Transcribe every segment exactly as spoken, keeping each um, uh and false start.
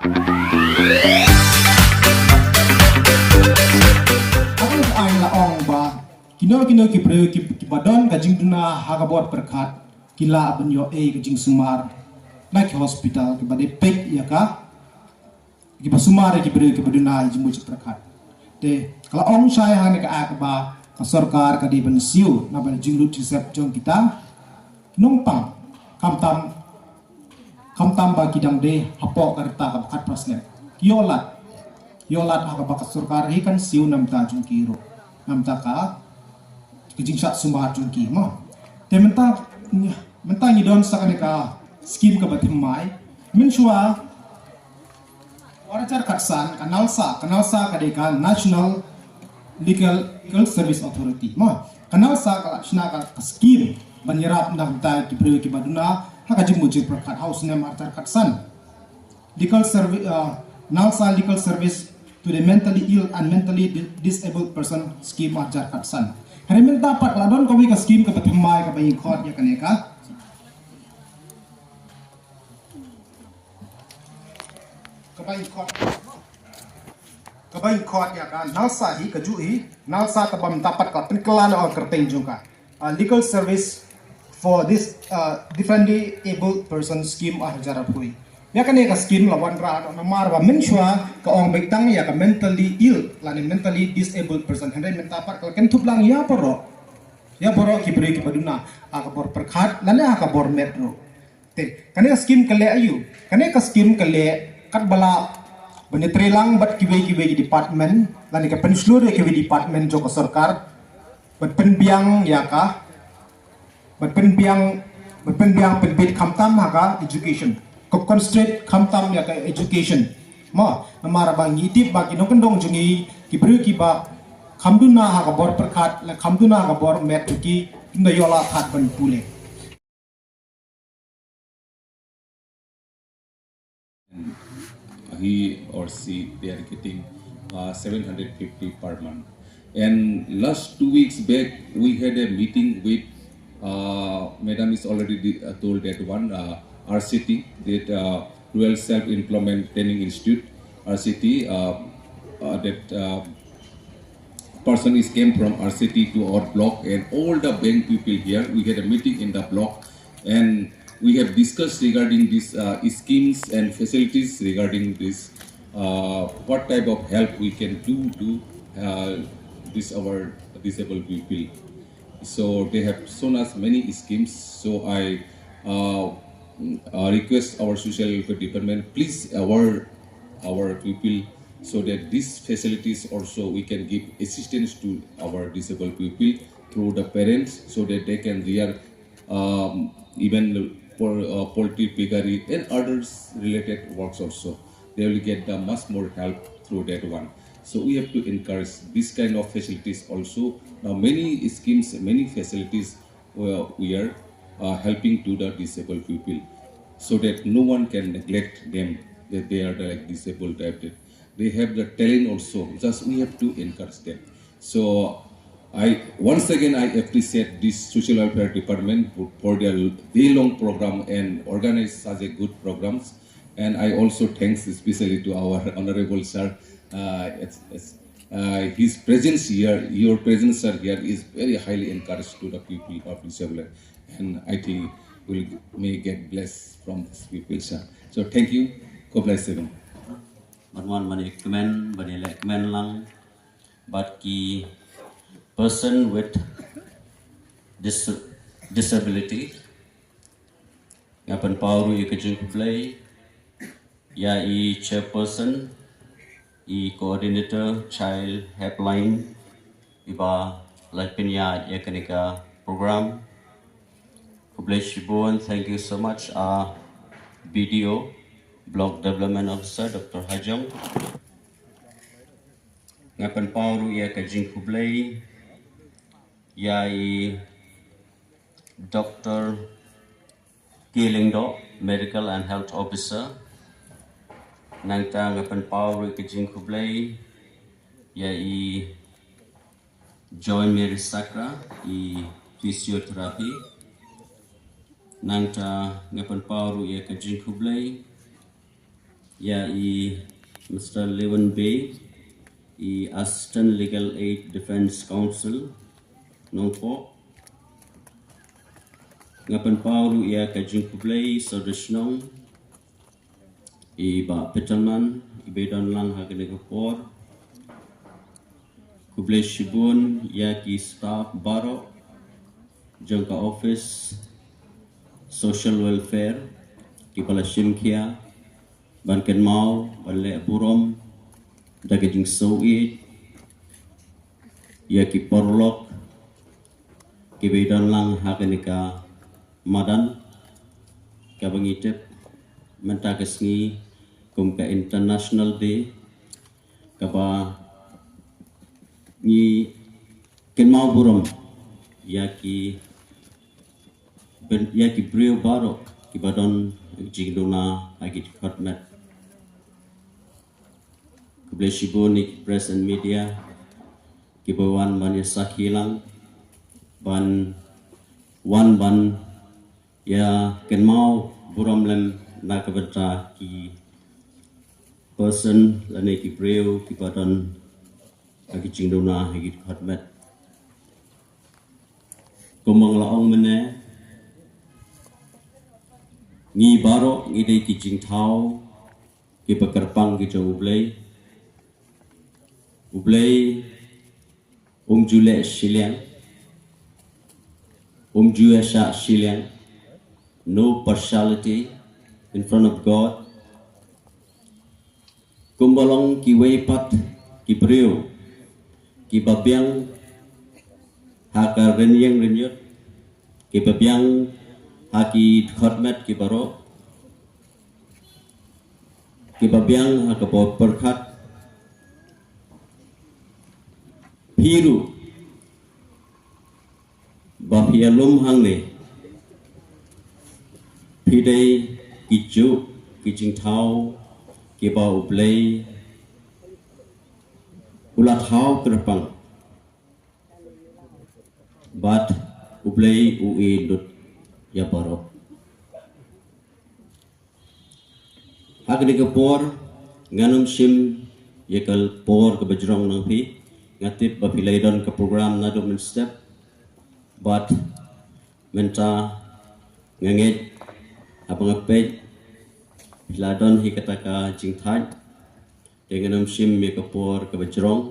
Ai la ong ba kino kino ki briew ki, ki ba don ka jingduna ha ka bor pyrkhat ki lah ban ïoh ei ka jingsumar na ki hospital ki ba dei pek ïa ka ki ba sumar ïa ki briew ki ba duna ïa jingmut jingpyrkhat. Te ka la ong shai ha ne ka ak ba ka sorkar ka dei ban siew na ban jinglut jingsiep jong kita nongpang khamtam khamtam ba ki dang dei hapoh ka rta ka ba khatphra snem. Ïoh lad ïoh lad ha ka ba ka sorkar hi kan siew namta jong ki ruh namta ka ka jingshah sumar jong ki ma. Te mynta mynta ngi don sa kane ka skim ka ba thymmai mynshuwa. Ar hajar khatsan ka NALSA, ka NALSA ka dei ka National Legal, Legal Service Authority ma. Ka NALSA ka la shna ka, ka skim ban ïarap na ka bynta ki briew ki ba duna ha ka jingmut jingpyrkhat ha u snem ar hajar khatsan. Legal Service, uh, NALSA Legal Service to the Mentally Ill and Mentally Di- Disabled Person Scheme ar hajar khatsan. Hynrei mynta pat ka la don kawei ka skim ka ba thymmai ka ba ïeng khot ïa kane ka. Ka ba ïeng khot ka ba ïeng khot ïa ka NALSA hi ka ju hi NALSA ka ba mynta pat ka pynkylla na ka kyrteng jong ka. Uh, legal service for this uh, differently abled person scheme ar hajar arphew. Ïa kane ka skim la wanrah namar ba mynshuwa ka ong beit tang ïa ka mentally ill lane mentally disabled person hynrei mynta pat ka la kynthup lang ïa baroh ïa baroh ki briew ki ba duna ha ka bor pyrkhat lane ha ka bor met ruh. Te kane ka skim ka leh aïu? Kane ka skim ka leh kat ba lah ban ïatreilang bad kiwei kiwei ki department lane ka pynshlur ïa kiwei department jong ka sorkar ban pynbiang ïa ka ban pynbiang ban pynbiang pynbit khamtam ha ka education. Ka concentrate khamtam ïa ka education. Ma namar ba ngi tip ba ki nongkyndong jong ngi ki briew ki ba kham duna ha ka bor pyrkhat lane kham duna ha ka bor met ki kim da ïoh lah ban pule. He or she, they are getting uh, seven hundred fifty per month. And last two weeks back, we had a meeting with uh, Madam is already di- uh, told that one uh, R C T, that uh, Rural Self Employment Training Institute, R C T, uh, uh, that uh, person is came from R C T to our block and all the bank people here. We had a meeting in the block and we have discussed regarding these uh, schemes and facilities regarding this, uh, what type of help we can do to uh, this our disabled people. So they have shown us many schemes. So I uh, uh, request our social welfare department, please aware our people so that these facilities also we can give assistance to our disabled people through the parents so that they can rear um, even pol- uh, poultry piggery and others related works also. They will get the much more help through that one. So we have to encourage this kind of facilities also. Now many schemes, many facilities uh, we are uh, helping to the disabled people so that no one can neglect them, that they are like disabled type, that they have the talent also. Just we have to encourage them. So I once again I appreciate this social welfare department for, for their day long program and organize such a good programs. And I also thanks especially to our honorable sir. Uh, it's, it's, uh, his presence here, your presence sir here is very highly encouraged to the people of Dishabulai. And I think we'll may get blessed from this people sir. So thank you. God bless everyone. Ban wan ban ïa kmen ban ïa leh kmen lang bad ki person with dis- disability. Nga pynpaw ruh ïa ka jingkhublei ïa i chairperson, i coordinator child helpline, i ba la pynïaid ïa kane ka program. Khublei shibun, thank you so much, uh, B D O, Block Development Officer, Doctor Hajong. Nga pynpaw ruh ïa ka jingkhublei ïa i Doctor K Lyngdoh, Medical and Health Officer. Nangta nga pynpaw ruh ïa ka jingkhublei ïa i Joy Mary Sakra, i physiotherapy. Nangta nga pynpaw ruh ïa ka jingkhublei Ïa i Mister Lewin Bey, i Assistant Legal Aid Defense Counsel, Nongpoh. Nga pynpaw ruh ïa ka jingkhublei sawdong shnong, i Bah Peterman, i ba don lang ha kane ka por. Khublei shibun ïa ki staff baroh jong ka office social welfare, ki ba la shim khia ban kynmaw, ban leh burom da ka jingsngewbha ïa ki paralok, ki ba don lang ha kane ka madan, ka ba ngi tip mynta ka sngi kum ka International Day, ka ba ngi kynmaw burom ïa ki, ïa ki briew baroh ki ba don jingduna ha ki dkhot met. Khublei shibun ïa ki press and media, ki ba wan ban ïa sakhi lang, ban wan ban ïa kynmaw burom lem na ka bynta ki person lane ki briew ki ba don ha ki jingduna ha ki dkhot met. Kumba nga la ong mynne, ngi baroh ngi dei ki jingthaw ki ba kyrpang ki jong U Blei. U Blei um ju leh shiliang, um ju ïashah shiliang, no partiality in front of God. Kumba long kiwei pat ki briew ki ba biang ha ka rynïeng rynïut, ki ba biang ha ki dkhot met ki baroh, ki ba biang ha ka bor pyrkhat. Phi ruh ba phi ïalum hangne, phi dei ki juh ki jingthaw ki ba U Blei u la thaw kyrpang, bad U Blei u ïeit lut ïa baroh. Ha kane ka por ngan ym shim ïa ka por ka ba jrong na phi. Nga tip ba phi la don ka program naduh mynstep, bad mynta nga ngeit haba nga peit phi la don hi kata ka jingthait. Te ngan ym shim ïa ka por ka ba jrong.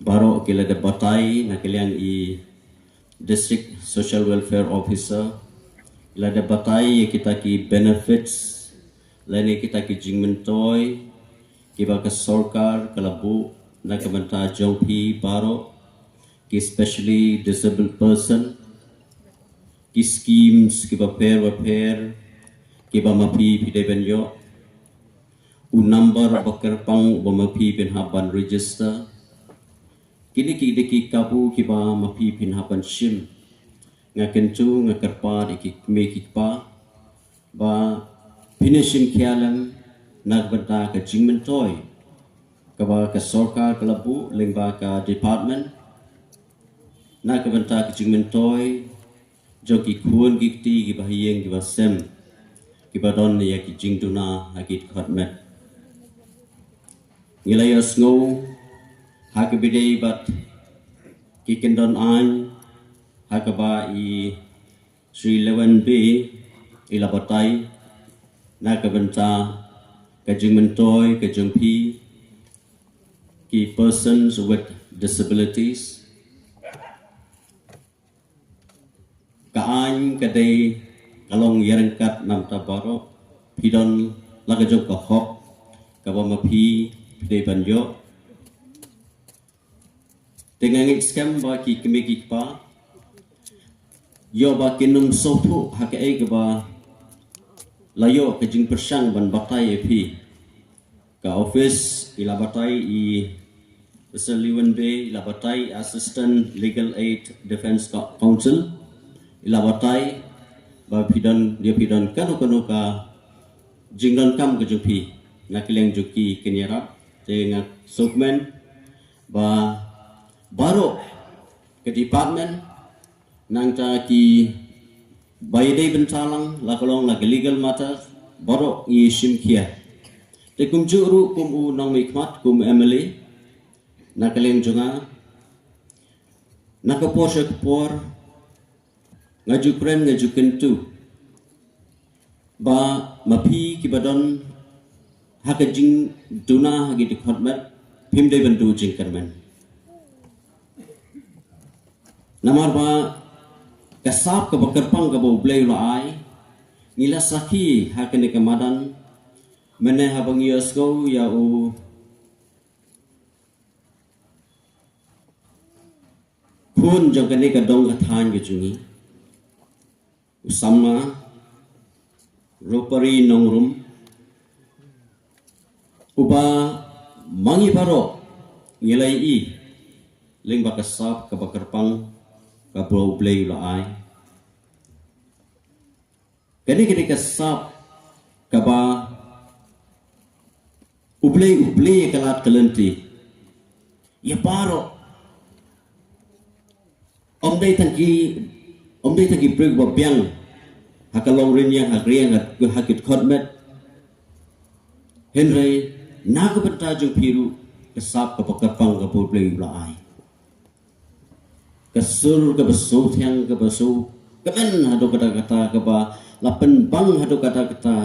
Baroh ki la dep batai na ka liang i District Social Welfare Officer, ki la dep batai ïa kita ki benefits lane kita ki jingmyntoi ki ba ka sorkar ka la buh na ka bynta jong phi baroh, ki specially disabled person, ki schemes ki ba pher ba pher ki ba ma phi phi dei ban ïoh, u number ba kyrpang ba ma phi phin hap ban register. Kine ki dei ki kabu ki ba ma phi phin hap ban shim. Nga kyntu, nga kyrpad ïa ki kmie ki kpa ba phin ïa shim khia lem na ka bynta ka jingmyntoi ka ba ka sorkar ka la buh lyngba ka department, na ka bynta ka jingmyntoi jong ki khun ki kti ki ba ha ïing ki ba sem, ki ba don ïa ki jingduna ha ki dkhot met. Ngi la ïohsngew ha ka ba dei bad ki kyndon aiñ ha ka ba i Sri Lewin Bey i la batai na ka bynta ka jingmyntoi ka jong phi ki persons with disabilities. Ka aiñ ka dei ka long ïaryngkat na ka bynta baroh, phi don la ka jong ka hok ka ba ma phi phi dei ban ïoh. Te nga ngeit skhem ba ki kmie ki kpa ïoh ba kin ym sngewthuh ha kaei ka ba la ïoh ka jingpyrshang ban batai ïa phi. Ka office i la batai i Mister Lewin Bey, i la batai Assistant Legal Aid Defense Co-, Counsel, i la batai ba phi don, ïa phi don kano kano ka jingdonkam ka jong phi na ka liang jong ki kynja rap. Te nga sngewkmen ba baroh ka department, nangta ki ba ïadei bynta lang la ka long la ka legal matter, baroh ngi shim khia. Kumjuh ruh kum u nongmihkhmat, kum M L A na ka liang jong nga, na ka por sha ka por nga ju kren, nga ju kyntu ba ma phi kiba don ha ka jingduna ha ki dkhot met, phim dei ban duh jingkyrmen. Namar ba ka sap kaba kyrpang kaba U Blei u la ai, ngi la sakhi ha kane ka madan, mynne haba ngi ïohsngew ïa u khun jong kane ka dong ka thaiñ ka jong ngi, u samla Ropari Nongrum, uba ma ngi baroh ngi la ïohi lyngba ka sap kaba kyrpang kaba U Blei u la ai. Kane ka dei ka sap kaba U Blei u plie ïa ka lad ka lynti ïa baroh. Ym dei tang ki, ym dei tang ki briew ba biang ha ka long rynïeng, ha ka riang, ha, ha ki dkhot met. Hynrei na ka bynta jong phi ruh ka sap kaba kyrpang kaba U Blei u la ai. Ka sur kaba sngewthiang, kaba sngewkmen haduh katta katta, kaba la pynbang haduh katta katta,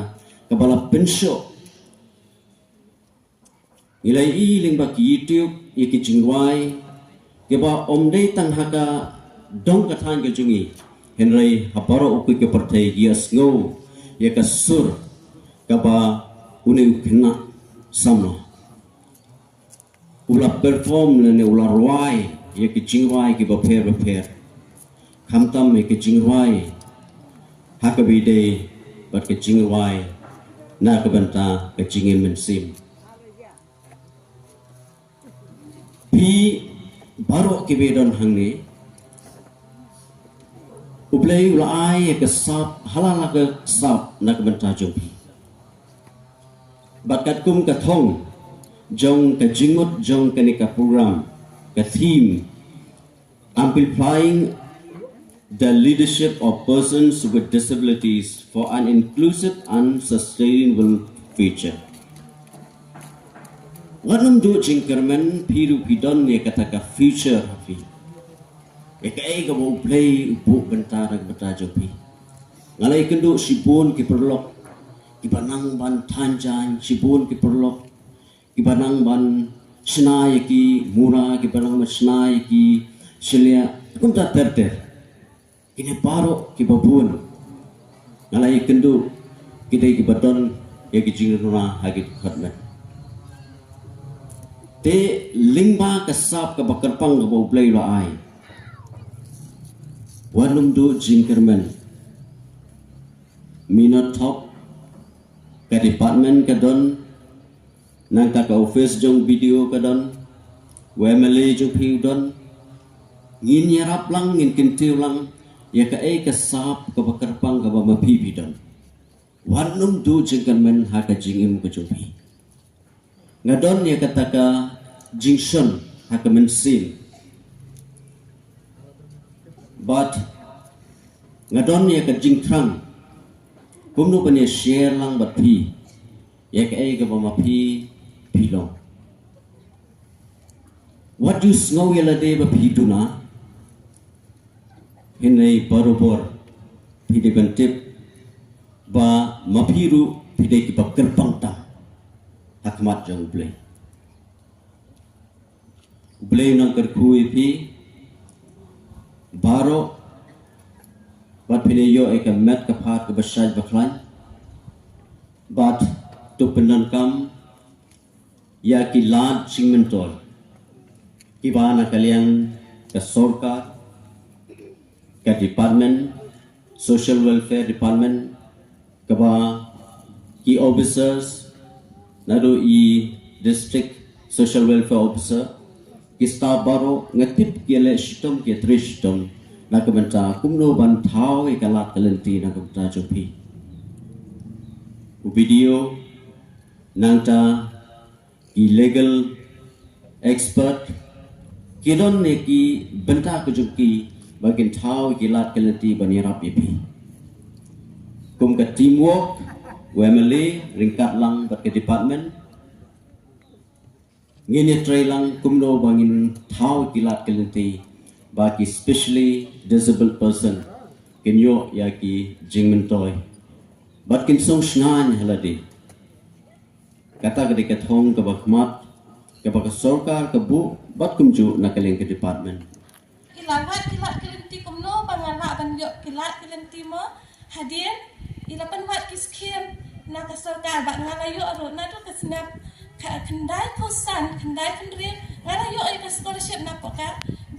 kaba la pynshoh. Ngi la ïohi lyngba ki YouTube ïa ki jingrwai kiba ym dei tang ha ka dong ka thaiñ ka jong ngi, hynrei ha baroh u ki ka pyrthei ki ïohsngew ïa ka sur kaba une u khynnah samla u la perform lane u la rwai ïa ki jingrwai kiba pher ba pher. Khamtam ïa ki jingrwai ha kaba ïadei bad ki jingrwai na ka bynta ka jingim mynsiem. Phi baroh kiba don hangne, U Blei u la ai ïa ka sap, ha la la ka sap na ka bynta jong phi. Bad katkum ka thong jong ka jingmut jong kane ka program, ka theme, Amplifying the Leadership of Persons with Disabilities for an Inclusive and Sustainable Future. Wat nym duh jingkyrmen, phi ruh phi don ïa kata ka future ha phi. Ïa kaei kaba U Blei u buh bynta na ka bynta jong phi. Nga la ïakynduh shibun ki paralok kiba nang ban thaiñ jaiñ, shibun ki paralok kiba nang ban shna ïa ki mura, kiba nang ban shna ïa ki shiliah, kumta ter ter. Kine baroh kiba bun nga la ïakynduh ki dei kiba don ïa ki jingduna ha ki dkhot met. Te lyngba ka sap kaba kyrpang kaba U Blei u la ai, wat nym duh jingkyrmen. Minot thok, ka department ka don, nangta ka office jong B D O ka don, u M L A jong phi u don. Ngin ïarap lang, ngin kyntiew lang ïa kaei ka sap kaba kyrpang kaba ma phi phi don. Wat nym duh jingkyrmen ha ka jingim ka jong phi. Nga don ïa kata ka jingshon ha ka mynsiem. Bad nga don ïa ka jingthrang kumno ban ïa share lang bad phi ïa kaei kaba ma phi phi long. Wat ju sngew ïa lade ba phi duna. Hynrei barabor phi dei ban tip ba ma phi ruh phi dei kiba kyrpang tam ha khmat jong U Blei. U Blei u nang kyrkhu ïa phi baroh, bad phin ïoh ïa ka met ka phad kaba shait ba khlaiñ. Bad to pyndonkam ïa ki lad jingmyntoi kiba na ka liang ka sorkar, ka department, Social Welfare Department, kaba ki officers naduh i District Social Welfare Officer, ki staff baroh, nga tip ki leh shitom, ki trei shitom na ka bynta kumno ban thaw ïa ka lad ka lynti na ka bynta jong phi. U B D O, nangta ki legal expert, ki don ïa ki bynta ka jong ki ba kin thaw ïa ki lad ki lynti ban ïarap ïa phi. Kum ka teamwork, u M L A ryngkat lang bad ka department, Ngin ïa trei lang kumno ba ngin thaw ki lad ki lynti ba ki specially disabled person kin ïoh ïa ki jingmyntoi bad kin song shngaiñ ha lade. Kata ka dei ka thong kaba khmat kaba ka sorkar ka buh bad kumjuh na ka liang ka department. Ki la wad ki lad ki lynti kumno ba nga lah ban ïoh ki lad ki lynti mo. Hadien i la pynwad ki skim na ka sorkar ba nga la ïoh ruh naduh ka snem ka khyndai phew san khyndai phew hynriew nga la ïoh ïa ka scholarship na poh ka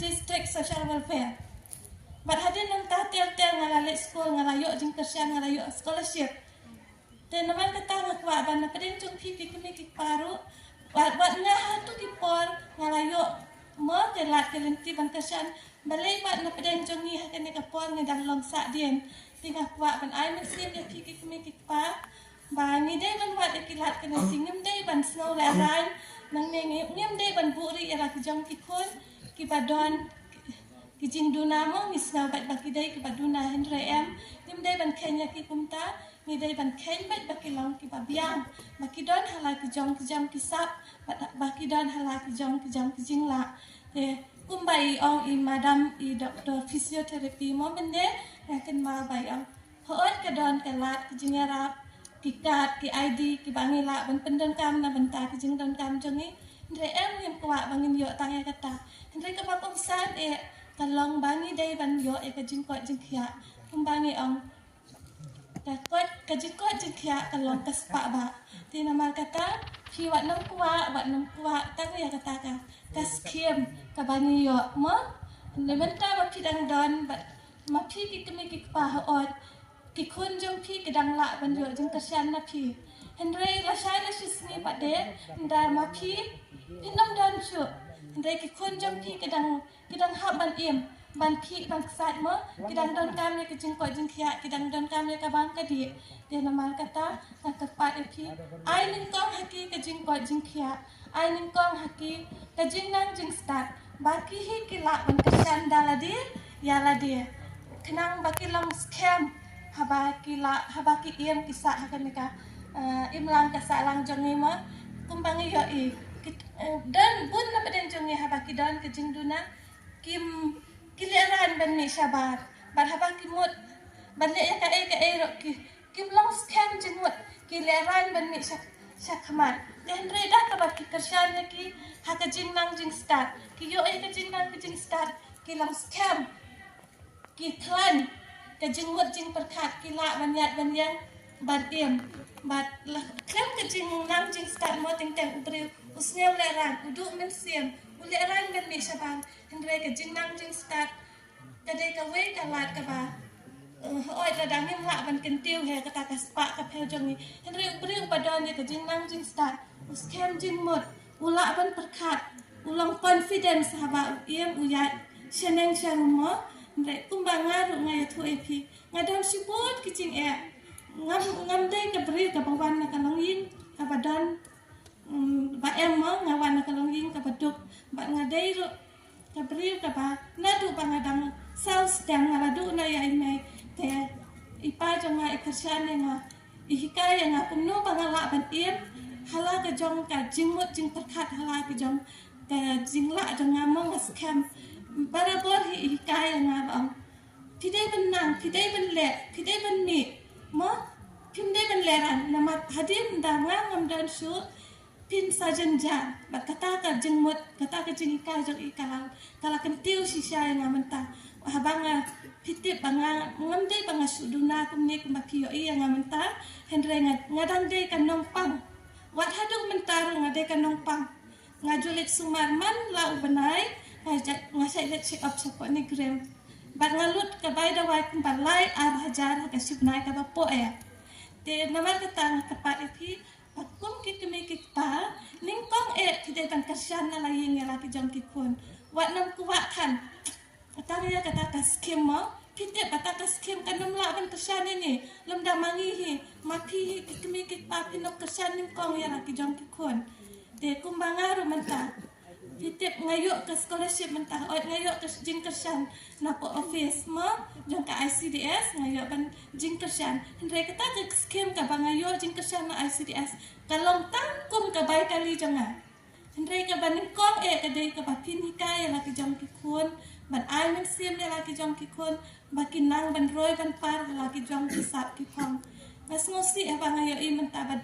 District Social Welfare. Bad hadien nangta ter ter nga la leit skul nga la ïoh jingkyrshan nga la ïoh scholarship. Te namar kata nga kwah ban na pdeng jong phi ki kmie ki kpa ruh wat wat nga ha tu ki por nga la ïoh mo ki lad ki lynti ban kyrshan. Balei wat na pdeng jong ngi ha kane ka por ngi dang long sahdien. Te nga kwah ban ai mynsiem ïa phi ki kmie ki kpa ba ngi dei ban wad ïa ki lad ki lynti ngim dei ban sngew lehrain. Nangne ngi ngim dei ban buhrieh ïa la ki jong ki khun kiba don ki jingduna mo ngi sngew bad ba ki dei kiba duna hynrei em ngim dei ban kheiñ ïa ki kumta. Ngi dei ban kheiñ bad ba ki long kiba biang ba ki don ha la ki jong ki jam ki sap bad ba ki don ha la ki jong ki jam ki jinglah. Te kumba i ong i madam i doktor physiotherapy mo mynne nga kynmaw ba i ong hooid ka don ka lad ki jingïarap ki kad ki ID kiba ngi lah ban pyndonkam na bynta ki jingdonkam jong ngi. Hynrei em ngim kwah ba ngin ïoh tang ïa kata. Hynrei kaba kongsan eh ka long ba ngi dei ban ïoh ïa ka jingkoit jingkhiah kumba ngi ong ka koit ka jingkoit jingkhiah ka long ka spah ba. Te namar kata phi wat nang kwah wat nang kwah tang ïa kata ka ka skim kaba ngi ïoh mo. Namar kata ba phi dang don bad ma phi ki kmie ki kpa hooid ki khun jong phi ki dang lah ban ïoh jingkyrshan na phi. Hynrei lashai la shisngi pat de nda ma phi phin ym don shuh. Hynrei ki khun jong phi ki dang ki dang hap ban im ban phi ban ksat mo ki dang donkam ïa ki jingkoit jingkhiah ki dang donkam ïa ka bam ka dih. Te namar kata nga kyrpad ïa phi ai nyngkong ha ki ka jingkoit jingkhiah ai nyngkong ha ki ka jingnang jingstad ba ki hi ki lah ban kyrshan da lade ïa lade. Khnang ba ki long skhem haba ki lah haba ki im ki sah ha kane ka eh, imlang ka sahlang jong ngi mo. Kumba ngi ïohi ki eh, don bun na pdeng jong ngi haba ki don ka jingduna kim ki lehrain ban mih shabar bad haba ki mut ban leh ïa kaei kaei ruh ki kim long skhem jingmut ki lehrain ban mih sha sha khmat. Te hynrei da kaba ki kyrshan ïa ki ha ka jingnang jingstad ki ïoh ïa ka jingnang ka jingstad ki long skhem ki khlaiñ ka jingmut jingpyrkhat ki lah ban ïaid ban ïeng ban im. Bad la khlem ka jingnang jingstad mo teng teng u briew u sngew lehrain u duh mynsiem u lehrain ban mih shabar. Hynrei ka jingnang jingstad ka dei kawei ka lad kaba eh, hooid lada ngim lah ban kyntiew ha kata ka spah ka phew jong ngi. Hynrei u briew uba don ïa ka jingnang jingstad u skhem jingmut u lah ban pyrkhat u long confidence haba u im u ïaid shaneng sha rumo. Hynrei kumba nga ruh nga ïathuh ïa phi nga don shibun ki jingeh. Ngam ngam dei ka briew kaba wan na ka longïing kaba don mm, ba em mo nga wan na ka longïing kaba duk bad nga dei ruh ka briew kaba naduh ba nga dang saw sdang nga la duh na ïa i mei. Te i pa jong nga i kyrshan ïa nga i hikai ïa nga kumno ba nga lah ban im ha la ka jong ka jingmut jingpyrkhat ha la ka jong ka jinglah jong nga mo nga skhem. Barabor hi i hikai ïa nga ba ong phi dei ban nang phi dei ban leh phi dei ban mih mo phim dei ban lehrain namar hadien da nga ngam don shuh phin sa jynjar bad kata ka jingmut kata ka jinghikai jong i ka la ka la kyntiew shisha ïa nga mynta. Haba nga phi tip ba nga ngam dei ba nga shu duna kumne kumba phi ïohi ïa nga mynta. Hynrei nga nga dang dei ka nongpang wat haduh mynta ruh nga dei ka nongpang. Nga ju leit sumar man la u bnai nga ja- nga shait leit check up shapoh NEIGRIHMS bad nga lut ka bai dawai kumba lai ar hajar ha ka shi bnai kaba poh ïa. Te namar kata nga kyrpad ïa phi ba kum ki kmie ki kpa nyngkong eh phi dei ban kyrshan na la ïing ïa la ki jong ki khun. Wat nang kwah khan tang ïa kata ka skim mo phi tip kata ka skim kan ym lah ban kyrshan ïa ngi. Lymda ma ngi hi ma phi hi ki kmie ki kpa phin ym kyrshan nyngkong ïa la ki jong ki khun. Te kumba nga ruh mynta phi tip nga ïoh ka scholarship mynta oi nga ïoh ka jingkyrshan na ka office mo jong ka ICDS nga ïoh ban jingkyrshan. Hynrei kata ka skim kaba nga ïoh jingkyrshan na ICDS ka long tang kum ka bai kali jong nga. Hynrei kaba nyngkong eh ka dei kaba phin hikai ïa la ki jong ki khun ban ai mynsiem ïa la ki jong ki khun ba kin nang ban roi ban par ïa la ki jong ki sap ki phong. Nga sngewsih eh ba nga ïohi mynta ba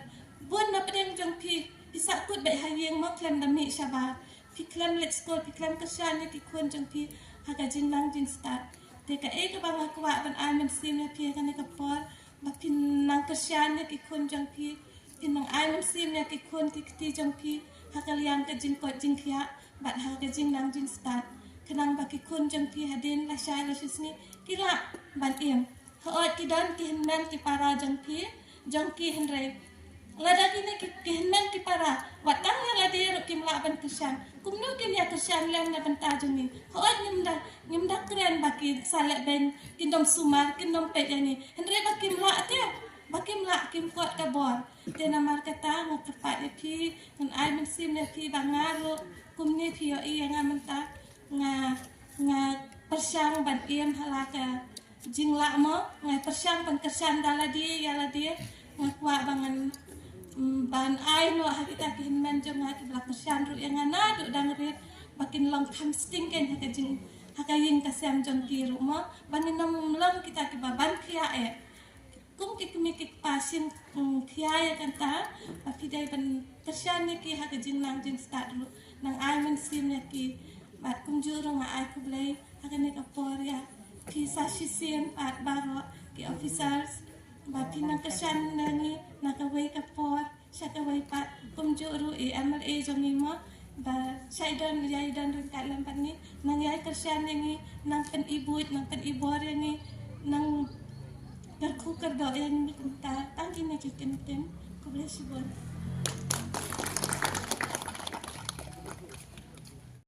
bun na pdeng jong phi, phi sah kut beit ha ïing mo khlem da mih shabar. Phi khlem leit skul, phi khlem kyrshan ïa ki khun jong phi ha ka jingnang jingstad. Te kaei kaba nga kwah ban ai mynsiem ïa phi ha kane ka por ba phin nang kyrshan ïa ki khun jong phi, phin nang ai mynsiem ïa ki khun ki kti jong phi ha ka liang ka jingkoit jingkhiah bad ha ka jingnang jingstad. Khnang ba ki khun jong phi hadien lashai lashisngi ki lah ban im. Hooid ki don ki hynmen ki para jong phi, jong ki hynrei lada kine ki, ki hynmen ki para wat tang ïa lade ruh kim lah ban kyrshan, kumno kin ïa kyrshan lem na bynta jong ngi? Hooid ngim da, ngim da kren ba ki sa leh beiñ, kin ym sumar, kin ym peit ïa ngi. Hynrei ba kim lah te, ba kim lah, kim kot ka bor. Te namar kata nga kyrpad ïa phi, ngan ai mynsiem ïa phi ba nga ruh kumne phi ïohi ïa nga mynta, nga, nga pyrshang ban im ha la ka jinglah mo, nga pyrshang ban kyrshan da lade ïa lade. Nga kwah ba ngan, mm, ban ai noh ha kita ki hynmen jong nga kiba la kyrshan ruh ïa nga naduh dang rit ba kin long kham sting kein ha ka jing, ha ka ïing ka sem jong ki ruh mo, ba ngin ym long kita kiba ban khia eh. Kum ki kmie ki kpa shin, mm, khia ïa kata ba phi dei ban kyrshan ïa ki ha ka jingnang jingstad ruh, nang ai mynsiem ïa ki. Bad kumjuh ruh nga ai khublei ha kane ka por ïa phi sa shisien pat baroh ki officers ba phi nang kyrshan ïa ngi na kawei ka por sha kawei pat. Kumjuh ruh i MLA jong ngi mo ba shai don, ïai don ryngkat lem bad ngi, nang ïai kyrshan ïa ngi, nang pyni buit, nang pyni bor ïa ngi, nang kyrkhu kyrdoh ïa ngi kumta. Tang kine ki ktien. Khublei shibun.